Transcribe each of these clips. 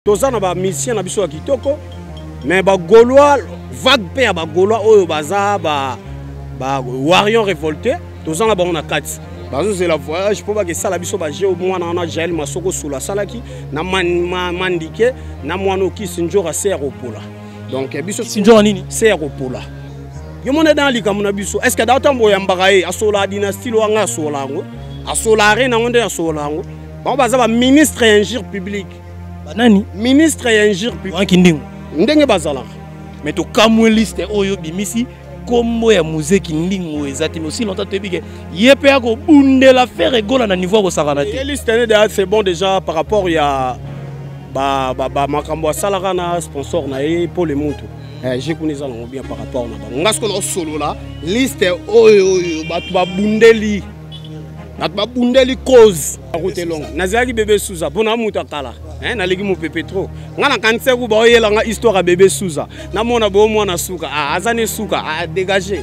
Toza na ba musiciens na biso ya kitoko, mais ba Gaulois, vague pe ya ba Gaulois oyo baza ba ba warriors révoltés, toza na bango na kati. Bazozela voyage mpo bakesala biso ba jeu mwana wana Jael Masoko Solo asalaki na Mandike na mwana okisi Njora se ya kopola. Donc biso Njora nini? Se ya kopola. Yo mona dans likambo na biso. Est-ce que da tambo yambaka ye asola dynastie lo anga asola yango? Asola arena yango nde asola yango. Bango baza ba ministre ya injure publique. Banani? Ministre ya injure publique. Wana Kindingo. Ndenge bazalaka. Mais tokamwe liste oyo bimisi kombo ya Mzee Kindingo eza te, mais aussi longtemps toyebi ke ye pe akobundela Ferre Gola na niveau akosakana te. Ye liste ne déjà c'est bon déjà par rapport ya ba ba, ba makambo asalaka na sponsor na ye Paul Muntu. J'ai kuna eza nango bien par rapport na bango. Nga sikoyo naosolola liste oyo oyo bato babundeli. Bato babundeli cause. Route longue. Nazalaki bébé Souza mpona moto akala. Hein, naleki mopepe trop. Nga nakanisi ku baoyela nga histoire ya bébé Souza. Namona bo mwana suka. Ah, aza ne suka. Ah, dégagé.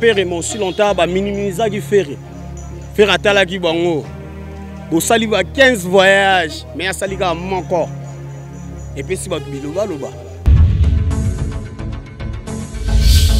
Ferre mon si longtemps ba minimisaki Ferre. Ferre atalaki bango. Bosali ba 15 voyages, mais asali kaka moko. Epesi bato bilobaloba.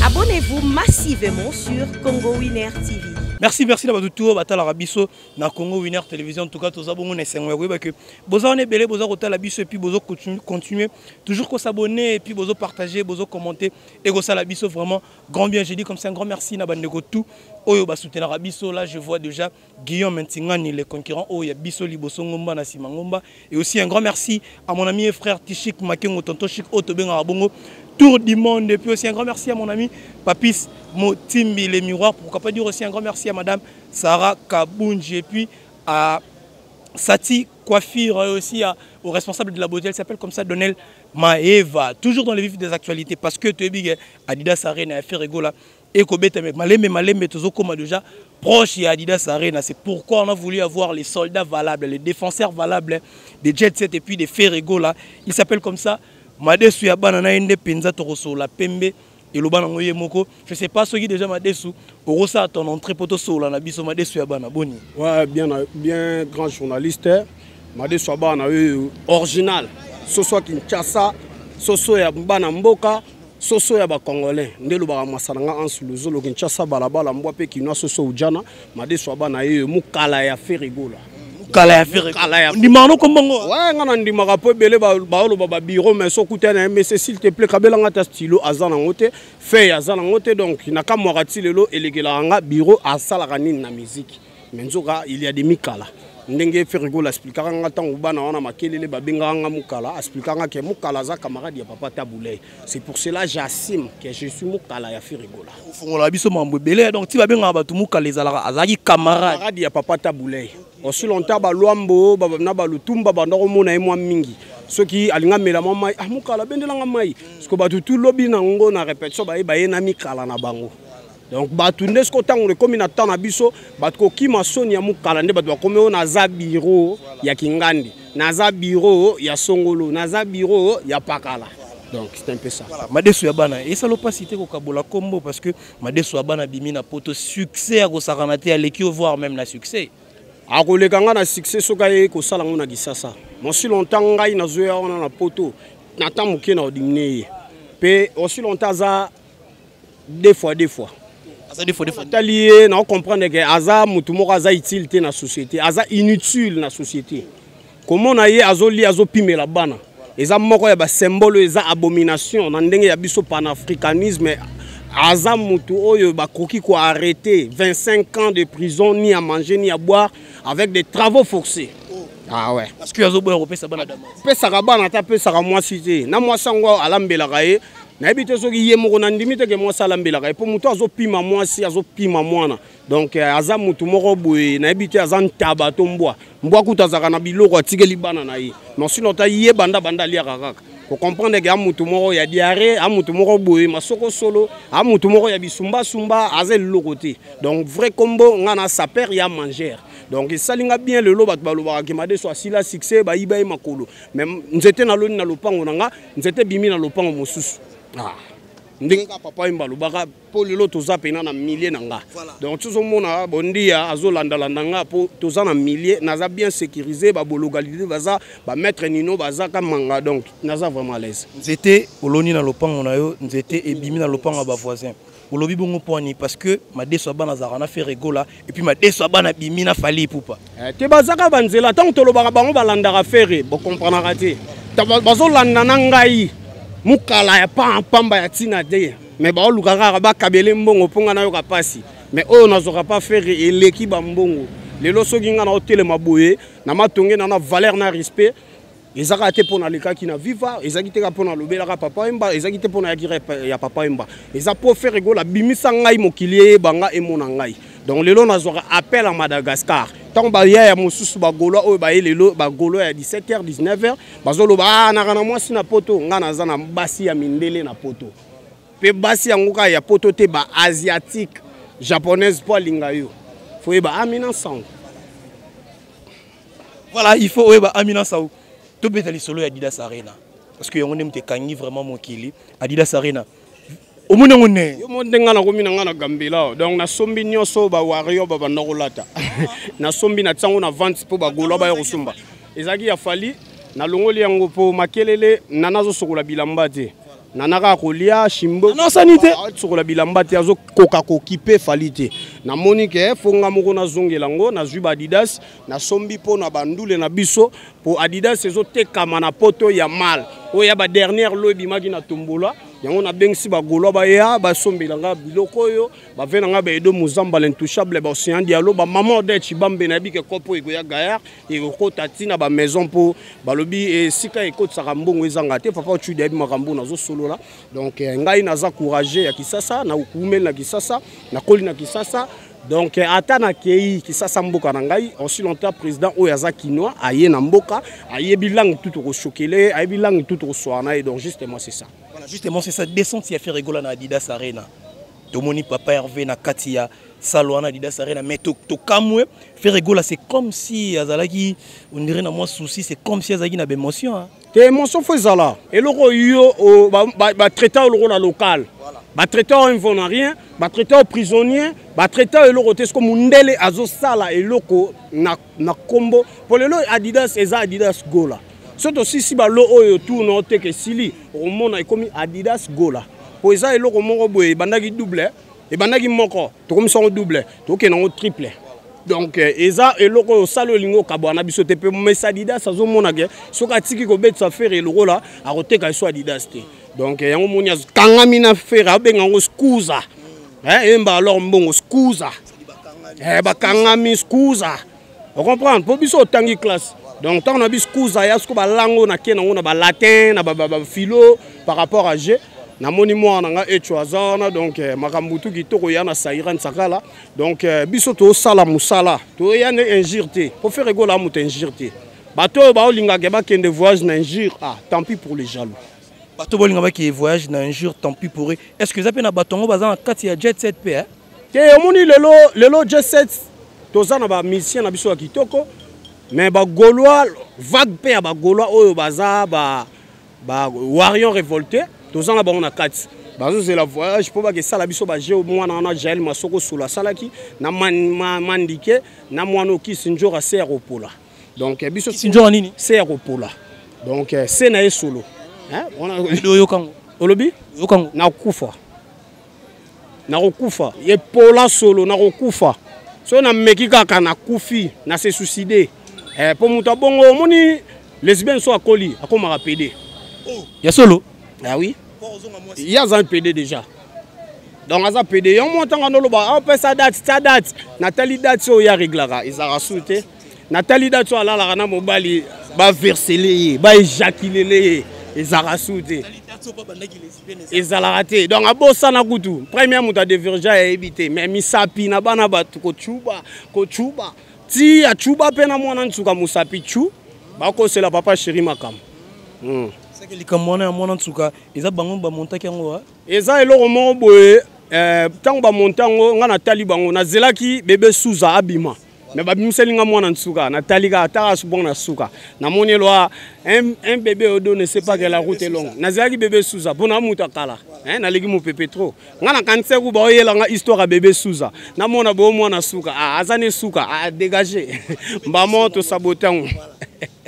Abonnez-vous massivement sur Congo Winner TV. Merci, merci na bato tout batalaka biso na Congo Winner Télévision. En tout cas, toza bongo na esengo ya koyeba que boza wana ebele, boza kotala biso et puis bozo continuer toujours ko s'abonner et puis bozo partager, bozo commenter et kosala biso vraiment grand bien. Je dis comme ça un grand merci na bandeko tout oyo ba soutenaka biso. Là, je vois déjà Guillaume Ntingani, le concurrent oyo ya biso liboso ngomba na sima ngomba. Et aussi un grand merci à mon ami et frère Tichik Makengo, tonton Chic Oto Benga Bongo, tour du monde. Et puis aussi un grand merci à mon ami Papis Motimbi, les miroirs. Pourquoi pas dire aussi un grand merci à madame Sarah Kabunji et puis à Sati Coiffure et aussi au responsable de la beauté, elle s'appelle comme ça, Donnel Maeva. Toujours dans les vifs des actualités parce que tu es big Adidas Arena, Ferre Gola et Kobeta, mais Malembe, Malembe, Tozokoma déjà proche ya Adidas Arena. C'est pourquoi on a voulu avoir les soldats valables, les défenseurs valables des Jet Set et puis des Ferre Gola. Il s'appelle comme ça Madesu ya bana na ende penza torosola pembe et loba nango ye moko. Je sais pas soki déjà Madesu orosa ton entrée poto sola na biso Madesu ya bana boni. Ouais, bien, bien grand journaliste. Madesu ya bana oyo original. Soso ya Kinshasa, soso ya bana mboka, soso ya ba congolais. Nde lobaka masala nga Ansu Luzolo Kinshasa balabala mbwa pe kinwa soso ujana. Madesu ya bana oyo mukala ya Ferre Gola. Mukala ya Ferre Gola. Mukala ya Ndimaka no kombongo. Ouais, nga na ndimaka po ebele ba oloba ba bureau, mais soki okutani na ye, mais s'il te plaît, kabela nga ta stylo aza nango te, feuille aza nango te, donc na kamwaka ti lelo elekelaka nga bureau asalaka nini na musique. Mais nzoka il y a des mikala. Ndenge Ferre Gola expliquaka nga ntango bana wana makelele babengaka nga mukala, expliquaka nga ke mukala aza camarade ya papa Tabu Ley. C'est pour cela j'assume que je suis mukala ya Ferre Gola. Ofongola biso mambo ebele, donc ti babengaka bato mukala ezalaka azalaki camarade. Camarade ya papa Tabu Ley. Aussi longtemps ba Luambo, ba, na ba Lutumba banda komona ye mwa mingi. Soki alinga mela mwa mai, ah mukala bendelanga mai. Parce que bato tout lobi na ngo na répétition ba ye ba ye na mikala na bango. Donc bato nde soki ntango ekomi na temps na biso, bato kokima soni ya mukala nde bato bakomi oyo naza bureau ya Kingandi, naza bureau ya Songolo, naza bureau ya Pakala. Donc c'est un peu ça. Voilà, Madesu ya bana, esalo pasi te kokabola kombo parce que Madesu ya bana bimi na poto succès ya kosakana te aleki au voir même na succès. Akoleka nga na succès soki aye kosala ngo na Kisasa. Aussi longtemps ngai nazoya wana na poto, na temps moke na odimine ye. Pe aussi longtemps aza deux fois, deux fois. Aza deux fois, deux fois. Tali ye, na comprendre que aza mutu moko aza utile te na société, aza inutile na société. Comment na ye azoli azopimela bana? Eza moko ya ba symbole, eza abomination na ndenge ya biso panafricanisme. Aza mutu oyo bakoki ko arrêter 25 ans de prison, ni à manger ni à boire, avec des travaux forcés. Ah ouais. Parce que azo boya kopesa bana dama. Pesaka bana ta pesaka mwasi te. Na mwasi yango alambelaka ye. Nayebi te soki ye moko na ndimi te ke mwasi alambelaka ye. Po mutu azopima mwasi, azopima mwana. Donc aza mutu moko boye, nayebi te aza ntaba to mbwa. Mbwa kuta azalaka na biloko atikeli bana na ye. Non, sinon ta ye banda banda aliaka kaka. Ko comprendre ke a mutu moko ya diarrhée, a mutu moko boye masoko solo, a mutu moko ya bisumba sumba, aza eloko te. Donc vrai combo nga na saper ya manger. Donc esali nga bien lelo bato balobaka ke Madesu asila succès, bayiba ye makolo. Mais nzete na loni na lopango na nga, nzete bimi na lopango mosusu. Ah. Ndenge kaka papa Wemba alobaka, mpo lelo toza pena na milieu na nga. Donc tozomona bondia azolandalanda nga mpo toza na milieu, naza bien sécurisé, babologalide baza, bamaître Nino baza kamanga, donc naza vraiment à l'aise. Nzete oloni na lopango na yo, nzete ebimi na lopango ya bavoisin. Olobi bongo pwani parce que madeso ya bana azalaka na Ferre Gola et puis madeso ya bana bimi na Fally Ipupa. Te bazaka banzela, ntango tolobaka bango balandaka Ferre, bokomprenaka te. Bazolanda na ngai mokala ya pamba ya ntina te, mais baoluka kaka bakabele mbongo mpo ngai nayoka pasi. Mais oyo nazwaka pa Ferre eleki bambongo. Lelo soki ngai naotelema boye na matonge na na valeur na respect, ezalaka te mpo nalekaki na Viva, ezalaki te kaka mpo nalobelaka Papa Wemba, ezalaki te mpo nayaki ya Papa Wemba, eza mpo Ferre Gola abimisa ngai mokili eyeba nga emona ngai. Donc lelo nazwaka appel à Madagascar, ntango baya ya mosusu bagaulois oyo baye lelo, bagaulois ya 17h 19h bazoloba ah, naka na mwasi na poto, ngai naza na basi ya mindele na poto, mpe basi yango kaka ya poto te, ba asiatique japonaise, mpo alinga yo fo yeba amina sango. Voilà, il faut oyeba Amina Sao. Tobeta lisolo ya Adidas Arena. Parce que yango nde moto ekangi vraiment mokili. Adidas Arena. Omoni yango ne? Yo mo ndenge nakomi na nga na Gambela. Donc nasombi nyonso ba warrior ba banda kolata. Nasombi na tiango na vente mpo bagaulois baya kosomba. Ezalaki ya Fally, nalongoli yango mpo makelele na nazosokola bilamba te. Nana kaka kolia shimbo. Nasani te. Sokola bilamba te, azokoka kokipe Fally te. Namoni ke fo nga moko nazongela yango, nazwi ba Adidas, nasombi mpo na bandule na biso, mpo Adidas ezotekama na poto ya mal. Oyo ya ba dernière lot ebimaki na tombola, yango nabengisi bagaulois baya basombela nga biloko oyo, bave na nga ba Edo Muzamba l'intouchable, ba Océan Diallo, ba Maman Odette Chibambe, nayebi ke kopo ekoya gaillard, ekokota ntina ba maison mpo balobi esika ekotisaka mbongo ezanga te. Papa Ochudi ayebi makambo nazosolola. Donc ngai naza courageux ya Kisasa, na kumeli na Kisasa, nakoli na Kisasa. Donc ata nakei Kisasa mboka na ngai, aussi longtemps président oyo aza kinois aye na mboka, ayebi langue tout tokoshokele, ayebi langue tout tokoswara na ye. Donc justement c'est ça. Voilà, justement c'est ça, descente ya Ferre Gola na Adidas Arena. Tomoni papa Hervé na kati ya salle wana Adidas Arena, mais tokamwe Ferre Gola, c'est comme si azalaki, on dirait na moi souci, c'est comme si azalaki na émotion, hein. Te émotion faut ezala eloko yo ba traiter lokola local, ba traiter oyo ils vont rien, ba traiter oyo prisonnier, ba traiter oyo eloko te. Siko mundele azosala eloko na kombo po lelo Adidas eza Adidas Gola. So tosisi balo oyo tourne oteka esili, okomona ekomi Adidas Gola. Po eza eloko moko boye ebandaki double, ebandaki moko, tokomisa yango double, tokokende yango triple. Donc eza eloko oyo osali olingi okabwana na biso te. Mpe mesa Adidas azomona ke soki atiki kobetisa Ferre lokola akoteka eso Adidas te. Donc yango moni akangami na Ferre, abenga yango scusa. Eyemba alors mbongo scusa. Bakangami scusa. Ocomprendre? Mpo biso otangi classe. Donc ntango na biso scusa ya siko balango na ke nango na balatin na bafilo par rapport à G. Namoni mwana na nga echo aza wana, donc makambo tu kitoko ya na Saïra Nsakala. Donc biso tosala mosala, toya ne injure te. Po Ferre Gola moto injure te. Bato oyo baolingaka bakende voyage na injure, ah, tant pis pour les jaloux. Bato bolinga bakende voyage na injure, tant pis pour eux. Est-ce que eza pe na bato yango baza na kati ya jet set pe, hein? Te omoni lelo, lelo jet set toza na ba musiciens na biso ya kitoko, mais ba Gaulois vague pe ya ba Gaulois oyo baza ba warrior révolté, toza na bango na kati. Bazozela voyage mpo bakesala biso ba jeu. Mwana wana Jael Masoko Solo asalaki na Mandike na mwana okisi Njora se ya kopola. Donc biso Kisi Njora nini? Se ya kopola. Donc se na ye solo. Hein? Wana oyokango. Olobi? Oyokango. Nakufa. Nakokufa. Ye pola solo nakokufa. So na meki kaka nakufi, na se suicider. Po moto abongo omoni lesbienne so akoli akomaka PD. Oh, ya solo? Ah oui. Il y a un PD déjà. Donc aza PD. Yo mo tanga ndolo ba opesa date, ta date. Nathalie date so ya réglera, ezara sute. Nathalie date so alala na mobali ba verseler ye, ba éjaculer ye, ezara sute. Ezalaka te. Donc abosana kutu. Premier moto a déverger ya yebi te, mais misapi na bana bato kochuba, kochuba. Ti achuba pe na mwana nsuka musapi chu, bakosela papa chéri makambo. C'est que likambo wana ya mwana nsuka eza bango ba montaki yango, hein? Eza eloko moko boye, ntango ba monta yango, nga natali bango, nazelaki bébé Souza abima. Mais babimiseli nga mwana nsuka, natali kaka ataka bon na suka, namoni elwa un bébé odo ne sait pas que la route est longue. Nazalaki bébé Souza mpo na moto akala, naleki mopepe trop. Nga nakanisi ku baoyela nga histoire ya bébé Souza, namona bo mwana suka, ah, aza ne suka, ah, dégagé mbamo tosabote yango.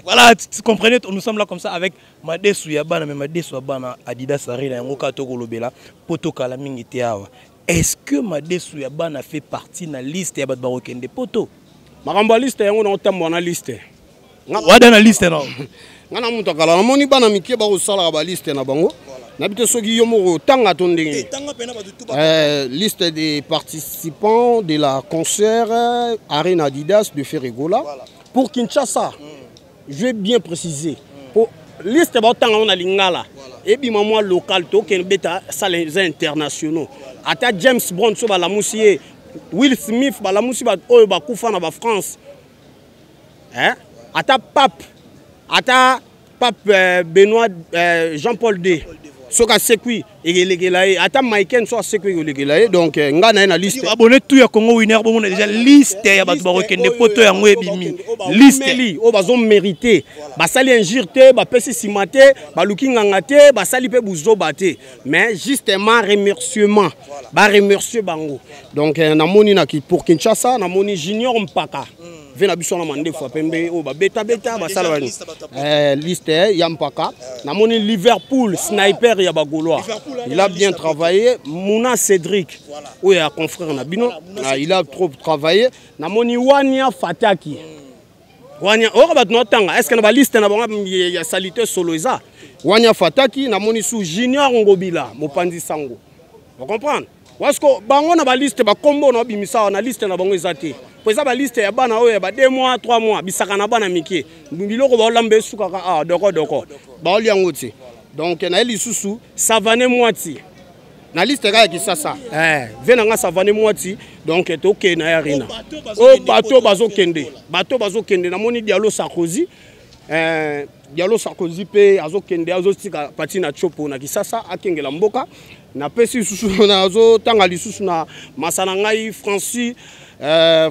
Voilà, tu comprenez, nous sommes là comme ça avec Madesu ya bana, mais Madesu ya bana Adidas Arena yango ka tokolobela poto kala mingi te awa. Est-ce que Madesu ya bana fait partie na liste ya bato bakokende poto? Makambo ya liste yango na otambola na liste. Wada na liste non? Nga na moto akala, namoni bana mike bakosalaka baliste na bango. Nayebi te soki yo moko otanga to ndenge. Liste des participants de la concert Arena Adidas de Ferre Gola. Pour Kinshasa, je vais bien préciser. Pour liste baotanga ngo na lingala, ebima mwa local, tokende beta salle internationaux. Ata James Brown so balamusi ye, Will Smith balamusi bato oyo bakufa na bafrance, hein? Ata pape, ata pape Benoît Jean-Paul II soki asekwi ekelekela ye, ata Michael so asekwi ekelekela ye. Donc nga na ye na liste. Abonné tout ya Congo Winner, bomona déjà liste ya bato bakokende poto yango ebimi. Liste oyo bazomérite, basali injure te, bapesi nsima te, baluki nganga te, basali mpe buzoba te, mais justement remerciement, baremercier bango. Donc namoni na pour Kinshasa, namoni Junior Mpaka ve na biso na mandefu ya pembe oyo babetabeta basala bani liste ya Mpaka. Namoni Liverpool sniper ya bagaulois, il a bien travaillé. Muna Cédric oyo ya confrère na bino, il a trop travaillé. Namoni Wania Fataki, Wania oyo bato naotanga, est ce que na baliste na bango ya salite solo eza Wania Fataki? Namoni su Junior Ngobila mopanzi sango, ocomprendre parce que bango na baliste bakombo na babimisa awa na liste na bango eza te, po eza baliste ya bana oyo ya ba 2 mois, 3 mois, bisaka na bana mike, biloko baolamba esukaka awa dokodoko, baolia yango te. Donc naye lisusu Savane Mwati na liste kaka ya Kisasa, ve na nga Savane Mwati. Donc tokende na ye Arena oyo bato bazokende, bato bazokende. Namoni Dialo Sarkozy, Dialo Sarkozy mpe azokende, azotika pati na Tiopo na Kisasa, akengela mboka. Napesi lisusu, nazotanga lisusu na masa na ngai Francis,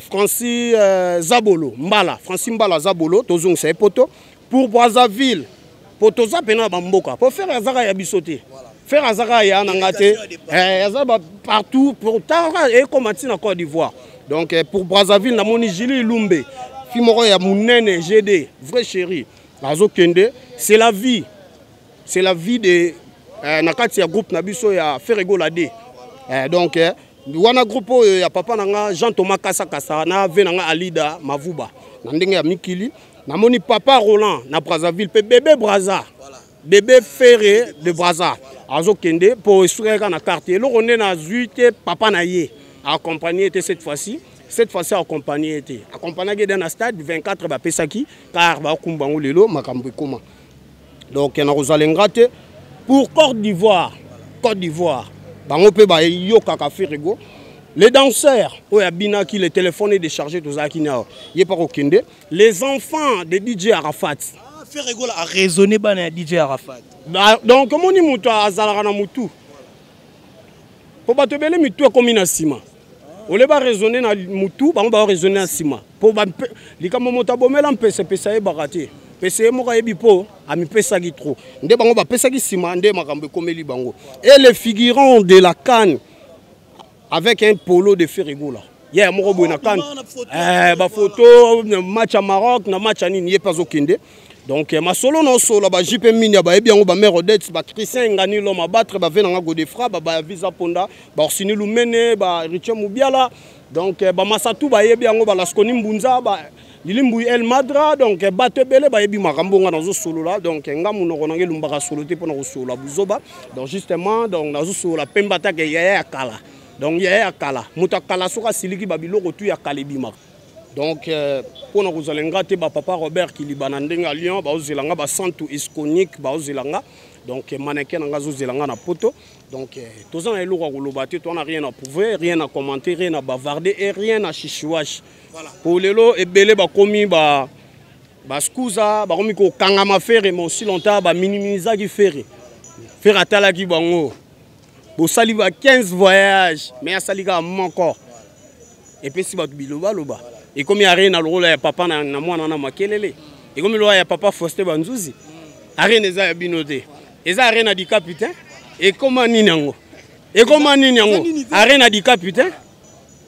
Francis Zabolo Mbala, Francis Mbala Zabolo, tozongisa ye poto. Pour Brazzaville, po toza pena na bamboka, po Ferre azaka ya biso te, Ferre azaka ya na nga te, aza partout, tara ekoma ntina Côte d'Ivoire. Donc pour Brazzaville, namoni Julie Lumbe, fi moko ya monene, GD vrai chéri, azokende. C'est la vie, c'est la vie de na kati ya groupe na biso ya Ferre Gola D. Donc wana groupe oyo ya papa na nga Jean Thomas Kasakasa na ve na nga Alida Mavuba na ndenge ya mikili. Namoni papa Roland na Brazzaville mpe bébé Braza, bébé Ferre de Braza azokende mpo esukaki kaka na quartier. Eloko nde nazwi te, papa na ye accompagné te cette fois-ci, cette fois-ci accompagné te, accompagnaki ede na stade 24, bapesaki car bakumba yango lelo makambo ekoma. Donc nakozala nga te. Pour Côte d'Ivoire, Côte d'Ivoire bango mpe bayokaka Ferre Go, les danseurs oyo abinaki le téléphone est déchargé, tozalaki na awa, ye mpa kokende. Les enfants de DJ Arafat. Ah, Ferre Gola a raisonné bana ya DJ Arafat. Donc omoni moto azalaka na motu, mpo bato ebele mitu ekomi na nsima, ole baraisonne na motu, bango baoraisonne na nsima, mpo likambo moto abomela mpesepese ayebaka te, pese ye moko ayebi mpo amipesaki trop, nde bango bapesaki nsima, nde makambo ekomeli bango. Et le figurant de la CAN avec un polo de Ferre Gola, ye moko boye na CAN, bafoto na match ya Maroc, na match ya nini, ye mpe azokende. Donc masolo na osola ba JP mini bayebi yango, bamare Odette, bachristien Engani, l'homme abatre, bave nanga Godefra, babavisa Ponda, baorsini Lumene, barichie Mubiala. Donc bamasatu bayebi yango, balaskoni Mbunza, Lili El Madra. Donc bato ebele bayebi makambo nga nazosolola. Donc nga monoko nanga elumbaka solo te mpona kosolola buzoba. Donc justement, donc nazosolola pemba take yaya ya kala. Donc yaya ya kala, moto akala soki asiliki, babiloko tu ya kala ebimaka. Donc mpona kozala nga te, bapapa Robert Kiliba na ndenge ya Lyon baozela nga, basantu Esconique baozela nga. Donc mannequin na nga azozela nga na poto. Donc toza na eloko ya koloba te, toza na rien à prouver, rien à commenter, rien à bavarder et rien à chichiwash. Po lelo ebele bakomi ba baskuza, bakomi kokangama Ferre, mais aussi longtemps baminimizaki Ferre, Ferre atalaki bango, bosali ba 15 voyage, mais asali kaka moko, epesi bato bilobaloba. Ekomi arena lokola ya papa na, na mwana na makelele. Ekomi lokola ya papa Faustin Banzuzi. Arena eza ya bino te. Eza arena du capitaine. Ekoma nini yango? Ekoma nini yango? Arena du capitaine.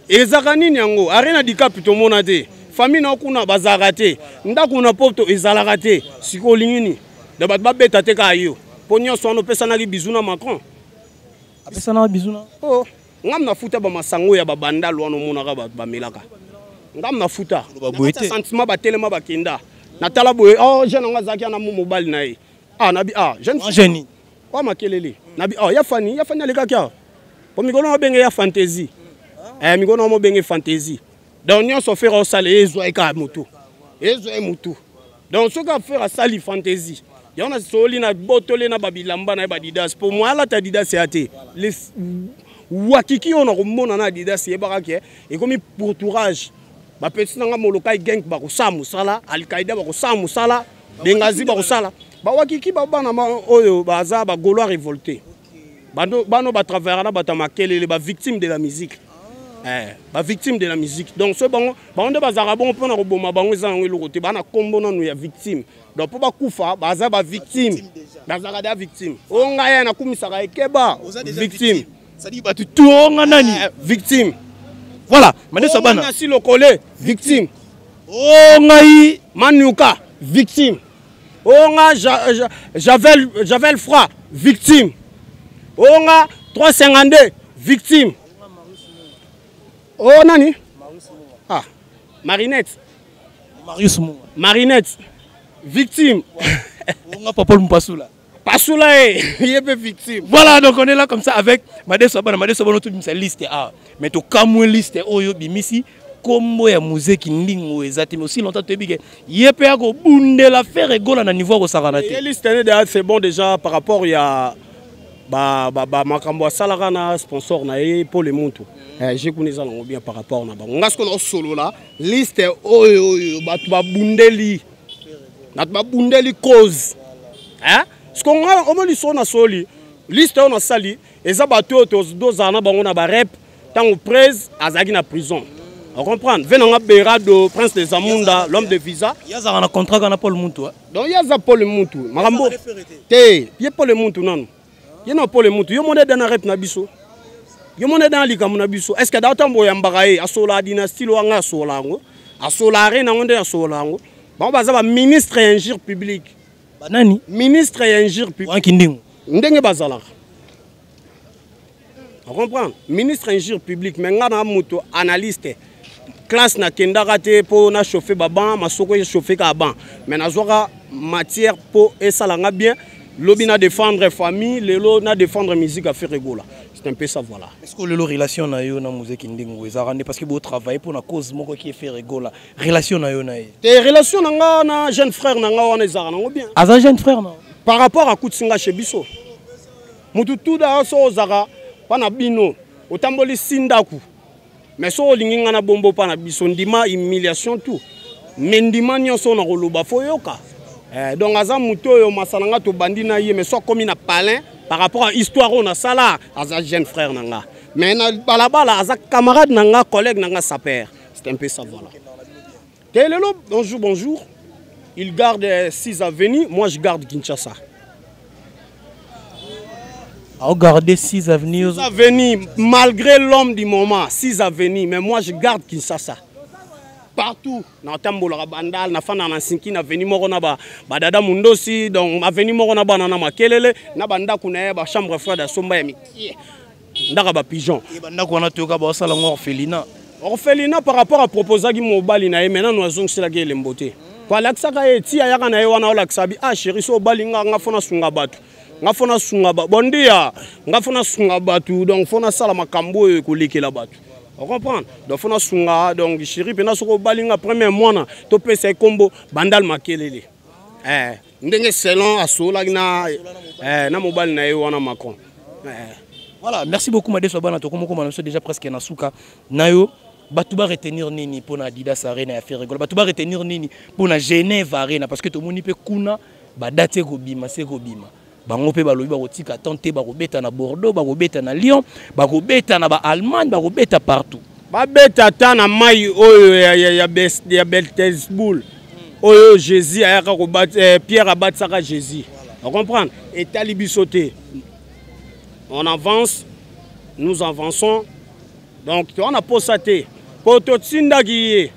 Ezaka nini yango? Arena du cap tomona te. Famille na kuna bazalaka te. Ndako na poto ezalaka te. Sikoyo olingi nini? Donc bato babeta te kaka yo. Mpo nyonso wana opesanaki bizu na Macron. Apesanaka bizu na? Oh, ngam nafuta ba masango ya ba bandal wana omonaka bato bamelaka. Ngam nafuta. Sentiment batelema bakenda. Natala boye, oh jeune yango azalaki wana mobali na ye. Ah nabi ah jeune. Jeune. Wa makelele. Nabi oh ya fani, ya fani alekaki awa. Po mikolo na benge ya fantaisie. Eh mikolo na mobenge fantaisie. Donc nyonso Ferre osala ezwa ye kaka motu. Ezwa ye motu. Donc soki Ferre asali fantaisie, yango na soli na botole na babilamba na ye badidas po mwa alata adidas ya te. Les wakiki oyo nakomona na adidas yebaka ke ekomi pourtourage. Bapesi na nga Molokai gang bakosala mosala, Al-Qaïda bakosala mosala, Bengazi bakosala. Bawakiki babana oyo baza ba Gaulois révoltés. Bano bano ba travaillera na bato ya makelele, ba victime de la musique. Eh, ba victime de la musique. Donc so bango bango nde bazalaka bongo mpona koboma bango eza yango eloko te, bana kombo nanu ya victime. Donc mpo bakufa baza ba victime. Bazalaka da victime. O ngai ya nakumisaka ekeba victime. C'est-à-dire bato tout nani eh, victime. Voilà, Madeso bana. Nasi lokole victime. O ngai Manuka victime. O nga Javel Javel froid victime. O nga 352 victime. O nani? Ah, Marinette. Marius Munga. Marinette victime. O nga Papa Mpasula. Pasula ye, ye pe victime. Voilà, donc on est là comme ça avec Madeso Bana, Madeso Bana tout bimisa liste A. Mais to kamwe liste oyo bimisi kombo ya muzeki ndingo eza te mais aussi longtemps toyebi ke ye pe akobundela Ferre Gola na niveau akosakana te. Ye liste ne déjà c'est bon déjà par rapport ya ba ba, ba makambo asalaka na sponsor na ye Paul Muntu. Eh, j'ai kuna eza nango bien par rapport na bango. Nga sikoyo naosolola liste oyo oyo bato babundeli. Bato babundeli cause. Hein? Sikoyo nga omoni so na soli liste oyo nasali eza bato oyo tozala na bango na ba rep ntango prese azalaki na prison. On comprend. Venanga Berado, prince des Amunda, l'homme de visa. Yazaka na contrat kana Paul Muntu. Donc yaza Paul Muntu. Makambo. Te, ye Paul Muntu nanu. Ye na Paul Muntu, yo monde dana rep na biso. Yo monde dana likambo na biso. Est-ce que da tambo ya mbaka ye asola dynastie lo anga asola yango. Asola arena ngo nde asola yango. Bango baza ba ministre ya injure publique. Banani? Ministre ya injure publique. Wanki ndingo. Ndenge bazalaka. On comprend? Ministre injure publique, mais nga na moto analyste. Classe na kendaka te po na chauffer ba banc, masoko e chauffer ka banc. Mais nazwaka matière po esala nga bien. Lobi na défendre famille, lelo na défendre musique à Ferre Gola. C'est un peu ça, voilà. Est-ce que lelo relation na yo na muzeki ndingo ezalaka nde parce que bo travailler pour na cause moko qui est Ferre Gola. Relation na yo na ye? Te relation na nga na jeune frère na nga wana ezalaka nango bien. Aza jeune frère na? Par rapport à Kutsinga chez biso. Mutu tuda so ozaka pa na bino otamboli si ndaku mais so olingi nga na bombo pa na biso ndima humiliation tout mais ndima nyonso na koloba fo yoka. Eh, donc aza mutu oyo masala nga tobandi na ye mais so akomi na palin par rapport à histoire oyo nasala aza jeune frère na nga mais na balabala aza camarade na nga collègue na nga saper. C'est un peu ça, voilà. Te lelo bonjour bonjour, il garde 6 avenues, moi je garde Kinshasa. A garder 6 avenues. 6 avenues, malgré l'homme du moment, 6 avenues, mais moi je garde Kinshasa. Partout, na tambolaka bandal, na fanda na sinki, na avenue moko na ba, ba dada mundosi, donc avenue moko na bana na makelele, na bandaku na ye, ba chambre froide ya somba ya mikie. Ndaka ba pigeon. Et bandako wana toyoka ba osala ngo orphelinat. Orphelinat par rapport à proposaki mobali na ye, maintenant nous azongiselaki elembo te. Po alakisaka ye, ti ayaka na ye wana olakisa bi, ah chéri, so obali nga, nga fona sunga bato. Nga fona sunga ba, bon dia, nga fona sunga bato, donc fona sala makambo oyo ekolekela bato. On comprend? Donc fona sunga, donc chéri, pena soko obali nga premier mwana, to pesa ye kombo Bandal Makelele. Eh, ndenge selon asolaki na, eh, na mobali na ye wana Macron. Eh. Voilà, merci beaucoup Madeso Bana, tokomo koma na biso déjà presque na suka. Nayo bato ba retenir nini pona Adidas Arena ya Ferre Gola, bato ba retenir nini pona Genève Arena parce que tomoni pe kuna ba date ekobima se ekobima. Bango pe balobi bakotika temps te, bakobeta na Bordeaux, bakobeta na Lyon, bakobeta na ba Allemagne, bakobeta partout. Babeta ata na mai oyo ya Beltesboul, oyo Jésus ayaka kobat, Pierre abatisaka Jésus. Ocomprendre? Etali biso te. On avance, nous avançons. Donc toza na posa te, po totindaki ye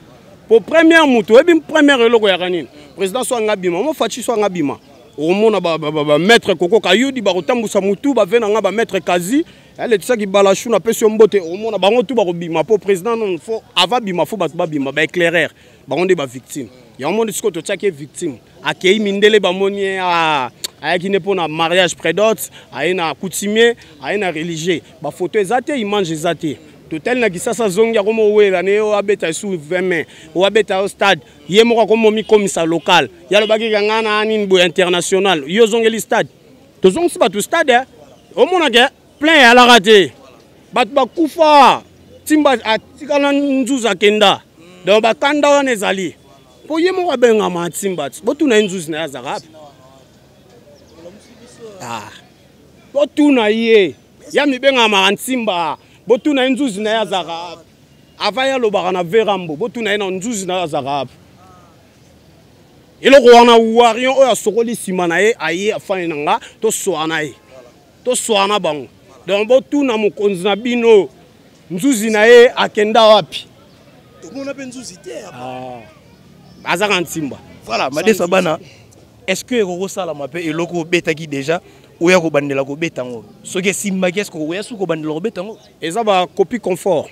po première motu oyebi première eloko yaka nini. Président so anga bima mo Faci, so anga bima, okomona bamaître Koko Kayudi bakotambusa motu bave na nga, bamaître Kazi aletisaki balashu, napesi yo mbote. Omona bango tu bakobima mpo président non, faut ava bima, faut bato babima, baéclaireur bango nde bavictime. Yango moni sikoyo totiaki ye victime, akei mindele bamoni ye, ayaki nde mpo na mariage prédot, aye na coutumier, aye na religieux, bafoto eza te, image eza te. Totali na Kisasa, azongi, akoma owela ne oyo abeta esu 20 mai, oyo abeta yo stade, ye moko akoma omikomisa local. Ye alobaki ka ngai na nini boye international, yo ozongeli stade, tozongisi bato stade, omonake plein eyalaka te, bato bakufa, ntimba atikala nzuzi akenda. Donc bakanda wana ezali mpo ye moko abengama ntimba ti botuna ye nzuzi na ye azalaka ape. Ah. Botuna ye, ya mibengamaka ntimba, botuna ye nzuzi na ye azalaka ape. Avant ye alobaka na verambo, botuna ye na nzuzi na ye azalaka ape. Eloko wana warion oyo asokoli nsima na ye, aye afani na nga, toswana na ye, toswana bango. Donc botuna mokonzi na bino nzuzi na ye akenda wapi. Tomona mpe nzuzi te. Ah. Azaka ntimba. Voilà, Madesa bana, est ce que ekokosalama mpe eloko obetaki déjà, oya kobandela kobeta yango? Soki esimbaki, est ce que okoya soki kobandela kobeta yango? Eza bacopie confort.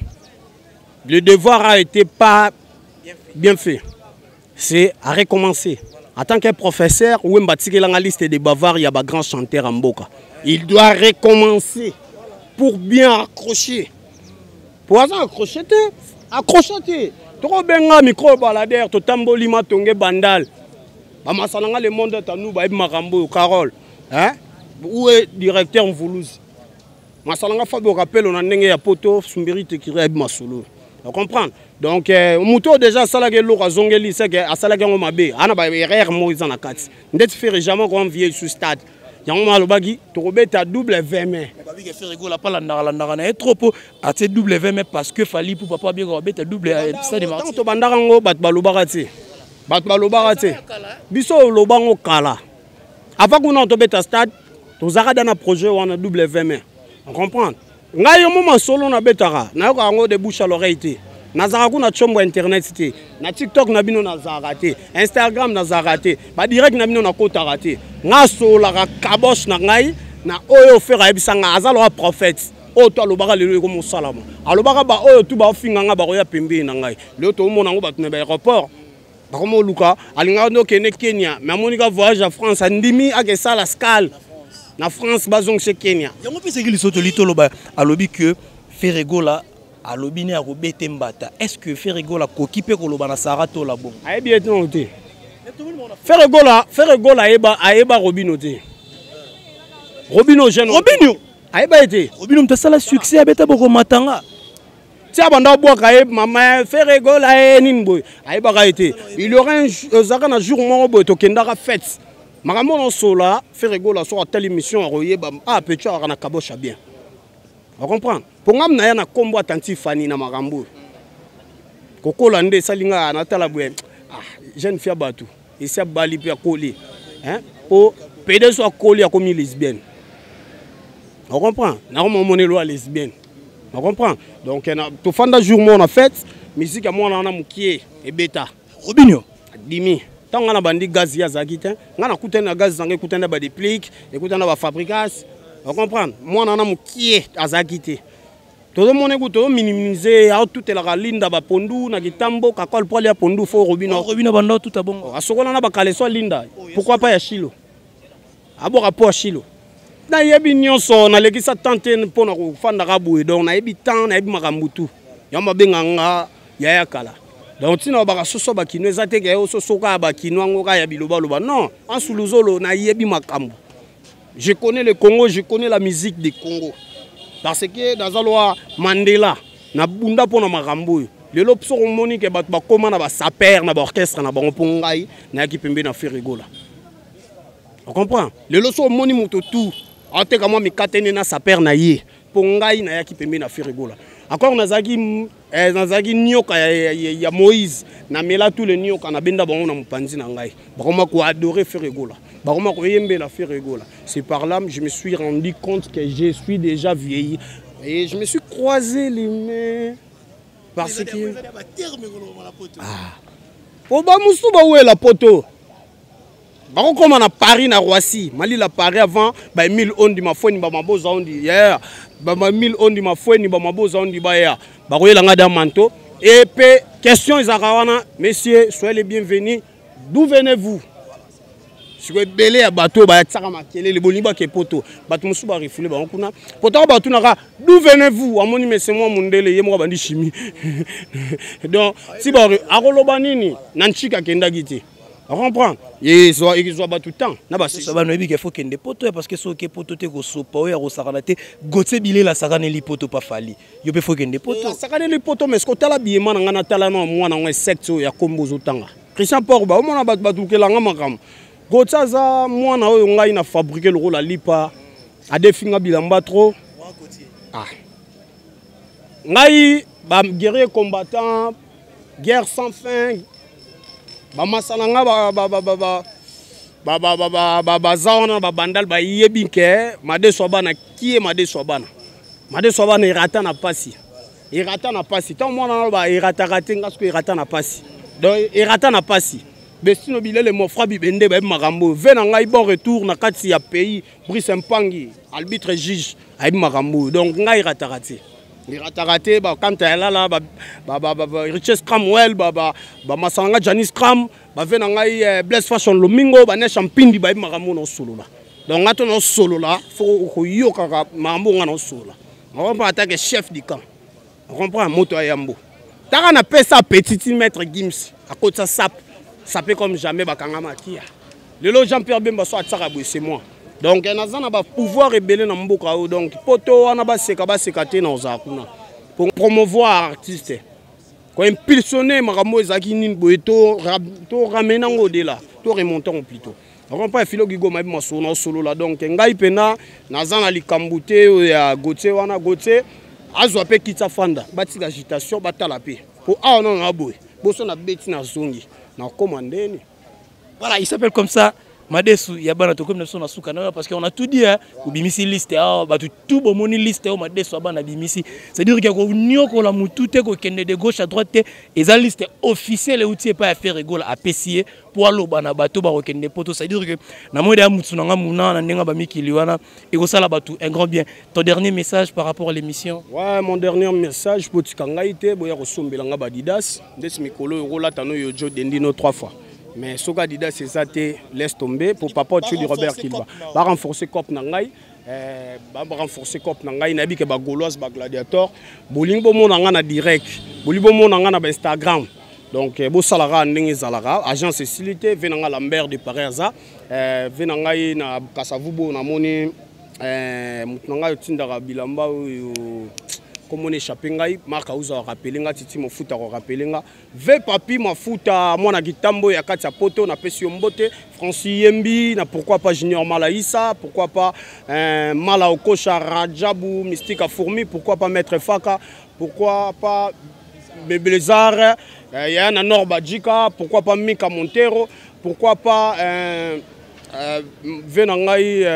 Le devoir a été pas bien fait, c'est à recommencer. En tant que professeur Wemba tikelanga liste de bavard ya bagrand chanteur ya mboka, il doit recommencer pour bien accrocher, po aza accroché te, accroché te. Tokobenga micro baladeur, totamboli matonge bandal, bamasala nga le monde tanu bayebi makambo oyo. Carole, hein? Où est directeur Mvuluzi? Masala nga Fabio Kapelo na ndenge ya poto sumbiri tekiri, ayebi masolo, comprendre. Donc moto oyo déjà asalaki eloko, azongeli seke asalaki yango mabe, ana baerreur moko eza na kati. Ndeti Ferre, jamais koenvie su stade yango mo alobaki tokobeta double 20 mai. Babike Ferre Gola apalandaka landaka na ye trop mpo atie double 20 mai parce que Fally pour papa bieka babeta double stade. Ntango tobandaka yango, bato balobaka te, bato balobaka te. Biso oloba yango kala avant kuna tobeta stade, tozalaka da na projet wana double 20 mai. Comprendre ngai, yo mo masolo nabetaka, nayokaka yango de bouche à l'oreille te. Nazalaka kuna tiombo ya internet te, na TikTok na bino nazalaka te, Instagram nazalaka te, badirect na bino nakotaka te. Ngai asololaka kaboche na ngai na oyo Ferre ayebisa ngai. Aza loka prophète oyo to alobaka lelo ekomosalama. Alobaka baoyo tu baofinga ngai bakoya pembeni na ngai. Lelo toomona yango, bato na baaéroport bakoma oluka. Alingaka nde okende Kenya, mais amoni ka voyage ya France, andimi akesala scale na France, bazongisa Kenya. Yango mpe seki liso toli toloba, alobi que Ferre Gola alobi ne akobete mbata. Est ce que Ferre Gola akoki mpe koloba na Sara Tola bongo? Ayebi ye tino te, Ferre Gola. Ferre Gola ayeba, ayeba Robino te, Robino jeune. Robino. Ayeba ye te. Robino moto asala succès, abeta bokomatanga. Ti abanda obwaka ye mama Ferre Gola ye nini boye, ayebaka ye te. Il y aura ezalaka na jour moko boye tokendaka fête, makambo na osola Ferre Gola soki atali mission akoyeba. Ah, petit akaka na kabosha bien, ocomprendre. Mpo ngam na ya na nkombo atanti Fani na makambo oyo kokola nde esali nga natala boye. Ah, jeune fille ya bato esi abali mpe akoli, mpo pede so akoli akomi lesbienne, ocomprend. Nakoma omonelo ya lesbienne, ocomprend. Donc tofanda jour moko na fête, musique ya mwana wana mokie ebeta. Robinio. Adimi ntango ngai na bandi gaz, ye azalaki te. Ngai nakutani na gaz nanga, ekutani na badeplique, ekutani na bafabricas, ocomprendre. Mwana wana mokie azalaki te. Tozomona ekutu tozominimize, aotutelaka Linda bapondu na kitambo kakol po alia pondu fo Robino. Robino banda otuta bongo. Asokola na bakaleso ya Linda, pourquoi pas ya Shilo abwaka po ya Shilo. Nayebi nyonso, nalekisa temps te mpo na kofandaka boye. Donc nayebi temps, nayebi makambo tu. Yango babenga nga yaya kala. Donc ntina babaka soso bakino eza te ke soso kaka bakino yango kaka ya bilobaloba. Non, ansuluzolo nayebi makambo. Je connais le Congo, je connais la musique du Congo, parce que naza loa Mandela, nabunda mpo na makambo oyo. Lelo soki omoni ke bato bakóma na basaper na baorchestre na bango, mpo ngai nayaki pembeni na Ferre Gola, ocomprend. Lelo so omoni moto tu aoteka mwa mikate nde na saper na ye, mpo ngai nayaki pembeni na Ferre Gola. Encore nazalaki. Eh, nazalaki nioka ya, ya, ya, ya Moïse, namela tous les nioka, nabenda bango na mopanzi na ngai, bakoma koadore Ferre Gola, bakoma koyembela Ferre Gola. C'est par là je me suis rendu compte que je suis déjà vieilli et je me suis croisé les mains parce que ah po bamosusu bawela poto bakokoma na Paris na Roissy malila Paris avant ba Emile Ondi Mafweni ba Maboza Ondi yeah ba Emile Ondi Mafweni ba Maboza Ondi ba ya bakoyela nga da manteau. Et pe question ezalaka wana, messieurs, soyez les bienvenus, d'où venez-vous? Sikoyo ebele ya bato oyo bayatiaka makelele bolingi bake poto, bato mosusu barefule bango kuna po ntango batunaka d'où venez-vous, amoni mese mwa mondele ye moko abandi chimie. Donc si akoloba nini na ntshika akendaki te, comprendre ezwa bato temps na basisa bano yebi ke faut kende poto, parce que soki poto te kosopa oyo akosakana te. Gauthier Bilela asakaneli poto pa Fally, yo mpe faut kende poto. Asakaneli poto, mais kotala biyema na ngai natala na mwana ngo insecte oyo ya kombo ozotanga Christian Porba, omona bato batukelanga makambo. Gauthier aza mwana oyo ngai na fabriqué lokola lipa, adefinga bilamba trop. Ah. Ngai ba guerrier combattant, guerre sans fin, bamasa na nga baza wana babandal bayebi ke madeso ya bana kie, madeso ya bana, madeso ya bana erata na pasi, erata na pasi. Ntango mwana na ba erataka te, nga soki erata na pasi, donc erata na pasi. Bestino bilele mofra bibende bayebi makambo oyo ve na ngai. Bon retour na kati ya pays, Brice Mpangi, arbitre juge, ayebi makambo oyo. Donc ngai erataka te, erataka te. Bakanta ya lala, Riches Cramwell, bamasala nga Janis Cram, bave na ngai Blaise Fashion Lomingo, banesha Mpindi, bayebi makambo oyo naosolola. Donc nga to naosolola, fo koyokaka makambo oyo nga naosolola. Ocomprend, atake chef du camp, ocomprend moto ya yambo taka napesa petit maître Gims akotisa sap sape comme jamais bakangama kia. Lelo Jean Pierre Bemba so atiaka boye, c'est moi. Donc naza na bapouvoir ebele na mboka oyo. Donc poto wana baseka baseka te, na ozala kuna pour promouvoir artiste, koimpulsionne makambo oyo ezalaki nini boye, to ramene yango au-delà, to remonte yango plutôt. Okompa filo gigoma yebi masolo na osolola. Donc ngai mpena naza na likambo te oyo ya Gauthier wana. Gauthier azwa mpe kitsa fanda, batika agitation, batala mpe po awa nano na boye boso na beti na zongi nakoma ndeni. Voilà, il s'appelle comme ça. Madesu ya bana, tokomi na biso na suka na parce qu'on a tout dit, hein. Obimisi liste ah, bato tout bomoni liste oyo madesu ya bana bimisi, c'est-à-dire que koniokola mutu te, kokende de gauche à droite te, eza liste officielle euti epai ya Ferre Gola, apesi ye po aloba na bato bakokende poto. C'est-à-dire que na moi ya mutu na nga muna na ndenge bamikili wana ekosala bato un grand bien. Ton dernier message par rapport à l'émission? Ouais, mon dernier message, botika ngai te, boya kosombela nga badidas ndeti mikolo oyo okolata no yo jo dendino trois fois, mais soki Adidas eza te, laisse tomber. Pour papa Otudi Robert Kilba, barenforcer cop na ngai, barenforcer cop na ngai. Nayebi ke bagauloise, bagladiator, bolingi bomona nga na direct, bolingi bomona nga na bainstagram. Donc bosalaka ndenge ezalaka, agence esili te. Ve na ngai Lambert de Paris aza ve na ngai na Kasavubo, namoni moto na ngai otindaka bilamba oyo komona échappe ngai, Mark Auza arapele nga, Titi Mofuta korapele nga, ve Papi Mafuta mwana kitambo ya kati ya poto, napesi yo mbote. Francis Yembi na pourquoi pas Junior Malaïsa, pourquoi pas Mala Okosha Rajabu Mystique Fourmi, pourquoi pas Maître Faka, pourquoi pas Bebelezar ya na Nord Badjika, pourquoi pas Mika Montero, pourquoi pas ve na ngai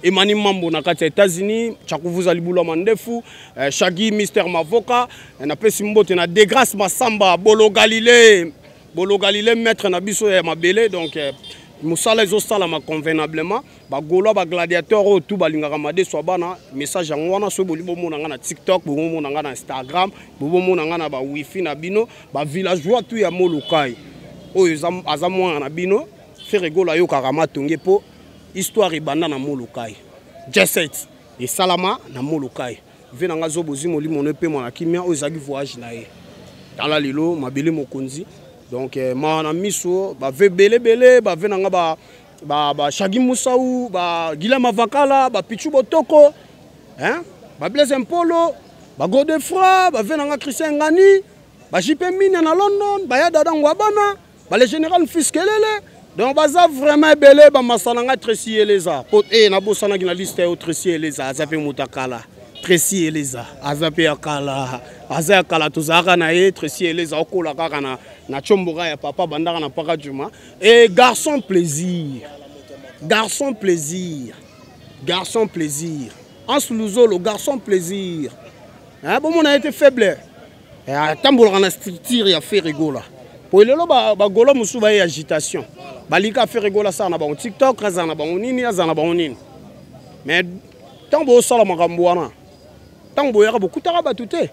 Emani Mambo na kati ya États-Unis, Chakuvuza Libula Mandefu, Shaggy Mister Mavoka, napesi mbote na Degrace Masamba, Bolo Galilée, Bolo Galilée maître na biso ya mabele. Donc mosala ezosalama convenablement. Bagaulois, bagladiateur oyo tu balingaka madeso ya bana, message yango wana. Soki bolingi bomona nga na TikTok, bomona nga na Instagram, bomona nga na bawifi na bino, bavillageois tu ya Molokai oyo aza mwana na bino Ferre Gola ayokaka matonge mpo histoire ebanda na Molokai, jet esalama na Molokai. Ve na nga zobozi molimo no epema na kimia, oyo ezalaki voyage na ye. Tala lelo mabele mokonzi. Donc mawa na miso bave ebelebele, bave na nga ba ba Shagi Musau, ba Guillaume Avakala, ba Pichu Botoko, hein, ba Blaise Mpolo, ba Godefroy, ba ve na nga Christian Ngani, ba JP Mina na London, ba ya Dada Ngwabana, ba le général Fiskelele. Donc baza vraiment ebele bamasala nga Tracy Eleza po e nabosanaki na liste oyo. Tracy Eleza aza mpe moto akala. Tracy Eleza aza mpe ya kala, aza ya kala, tozalaka na ye. Tracy Eleza okola kaka na tshomboka ya papa, bandaka na paka juma. Et garçon plaisir, garçon plaisir, garçon plaisir, Anse Luzolo, garçon plaisir. Hein, bomona ye te faible, atambolaka na structure ya Ferre Gola. Po lelo bagolo mosusu baye agitation, balika Ferre Gola asala na bango TikTok, azala na bango nini, azala na bango nini. Mais ntango bosala makambo wana, ntango boyaka bokutaka bato te,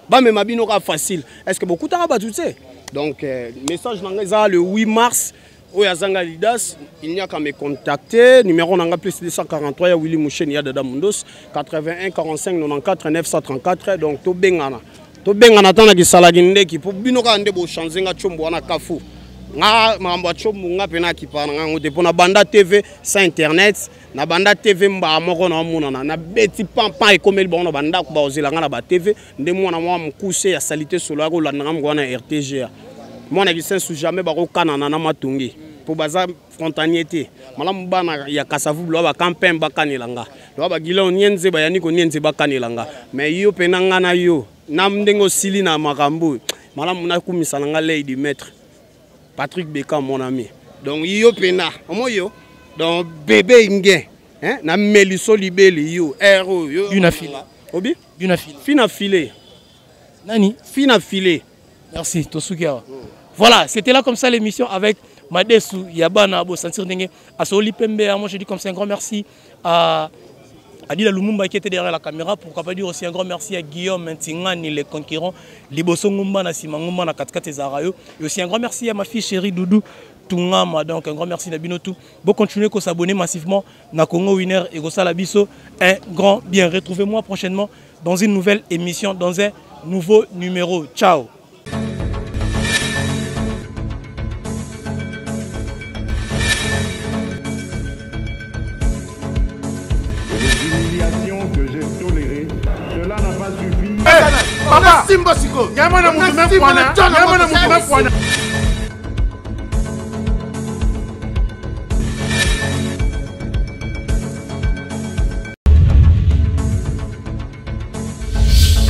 bamema bino kaka facile. Est ce que bokutaka bato te? Donc message na ngai eza le 8 mars oyo azanga lidas, il n'y a qu'à me contacter. Numéro nanga plus 243 ya Willy Moucheni ya Dada Mundos, 81 45 94 934. Donc tobengana, tobengana ntango nakisalaki ndeki mpo bino kaka nde bochange nga tshombo wana kafu nga makambo ya tshombo. Nga mpe nakipa na ngango te mpo na banda TV sans internet, na banda TV mbaa moko na omonana nabeti pampan ekomeli bango na bandako, baozela nga na batv nde mwana mwa mokuse ya salite solo ya kolanda nga moko wana RTGA, mwana kisensu jamais bakokanana na matonge mpo baza frontalier te. Malamu bana ya Kasavubu loa bacampagne bakanela nga, loa bagila nienze bayani konienze bakanela nga. Mais yo mpe na nga na yo na ndenge osili na makambo oyo, malamu nakumisa na nga lady maître Patrick Beka, mon ami. Donc yo mpena omo yo, donc bébé nge, hein, na meliso libeli yo air oyo. Une file. Obi. Une file. Fina filet. Nani? Fina filet. Merci tosuki awa. Voilà, c'était là comme ça l'émission avec Madesu Yabana Bo sentir ndenge asoli pembe. Moi je dis comme ça un grand merci à Adila Lumumba qui était derrière la caméra. Pourquoi pas dire aussi un grand merci à Guillaume Ntingani, les conquérants, Liboso Ngumba na Sima Ngumba na Katikati Zarayo. Et aussi un grand merci à ma fille chérie Doudou Tungama. Donc un grand merci na bino tout. Bon, continuez à s'abonner massivement na Congo Winner et Gosala Biso. Un grand bien. Retrouvez-moi prochainement dans une nouvelle émission, dans un nouveau numéro. Ciao. Que j'ai tolérées, cela n'a pas suffi. Papa, simba siko. Nyama na mutu me pwana. Nyama na mutu me pwana.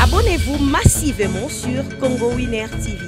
Abonnez-vous massivement sur Congo Winner TV.